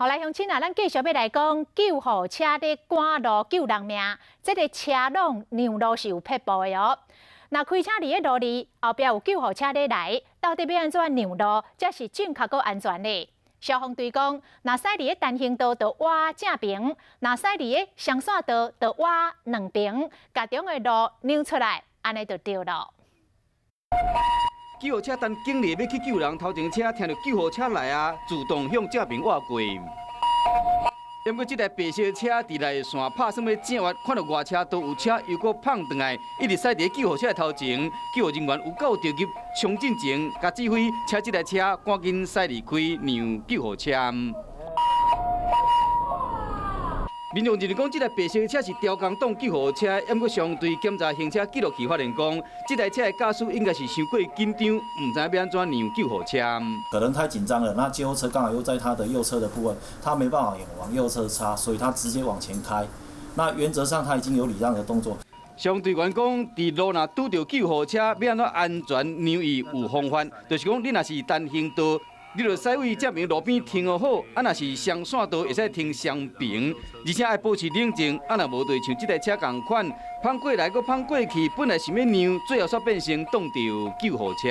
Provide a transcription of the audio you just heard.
好來，鄉親啊，咱繼續欲來講救護車咧趕路救人命，這个車輛讓路是有撇步的哦。若開車佇咧路裡，後壁有救護車咧來，到底欲按怎讓路，才是正確閣安全的？消防隊講，若駛佇咧單行道，就倚正爿；若駛佇咧雙線道，就倚兩爿，共中的路讓出來，按呢就對囉。救護車等警力欲去救人，頭前車聽著救護車來啊，自動向正爿倚過。毋過這台白色車佇內線拍算欲正彎，看著外車道有車又閣碰轉來，一直駛佇救護車的頭前，救護人員有夠著急，衝進前，共指揮，請這台車趕緊駛離開，讓救護車。民眾認為講，這台白色車是刁工擋救護車，毋過相對檢查行車記錄器發現講，這台車的駕駛應該是傷過緊張，毋知欲按怎讓救護車。可能太緊張了，那救護車剛好又在他的右側的部分，他沒辦法往右側插，所以他直接往前開。那原則上他已經有禮讓的動作。相對員講，佇路若拄著救護車，欲按怎安全讓伊有方法，就是講你若是單行道，你著駛位正爿路邊停予好，啊若是雙線道會使停雙爿，而且愛保持冷靜，啊若無就像這台車仝款，碰過來閣碰過去，本來想欲讓，最後煞變成擋著救護車。